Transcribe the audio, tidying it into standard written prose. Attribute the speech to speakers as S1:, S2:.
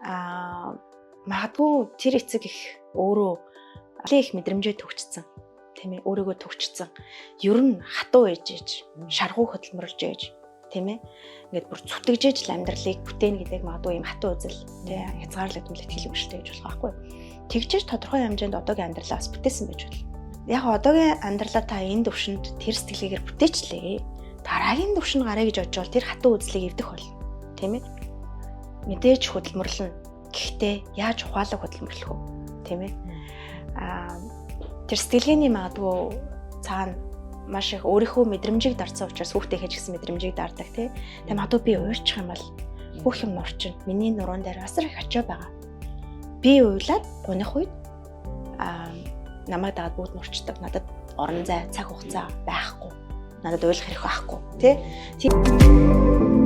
S1: Магадгүй тэр эцэг их өөрөө нэлээ их мэдрэмжээ төгчсөн. Тийм ээ, өөрийгөө төгчсөн. Ер нь хатуу ээжээж, шаргуу хөдөлмөрлж ээж, тийм ээ. Ингээд бүр зүтгэжээж л амьдралыг бүтээн гэдэг магадгүй юм хатуу үзэл, тий, хязгаарлагдмал итгэл үнэмшилтэй гэж болох байхгүй. Тэгжээж тодорхой хэмжээнд одоогийн амьдралаа бас бүтээсэн байж болно. Яг одоогийн амьдралаа та энэ төвшөнд тэр сэтгэлгээгээр бүтээчлээ. Дараагийн төвшөнд гараа гэж бодож бол тэр хатуу үзлийг эвдэх бол, тийм ээ. Мэдээж хөдөлмөрлөнө. Гэхдээ яаж ухаалаг хөдөлмөрлөх вэ? Тийм ээ. Тэр сэтгэлгээний магадгүй цаана маш их өөрийнхөө мэдрэмжийг дарсан учраас хүүхдээ хийж гисэн мэдрэмжийг дардаг, тий. Тэгээ магадгүй би уйлчих юм бол бүх юм нурчин. Миний нуруунд дээр асар их ачаа байгаа. Би уйлаад гуних үед намайг дагаад бүгд нурчдаг. Надад орон зай, цаг хугацаа байхгүй. Надад уйлах хэрэг байхгүй, тий.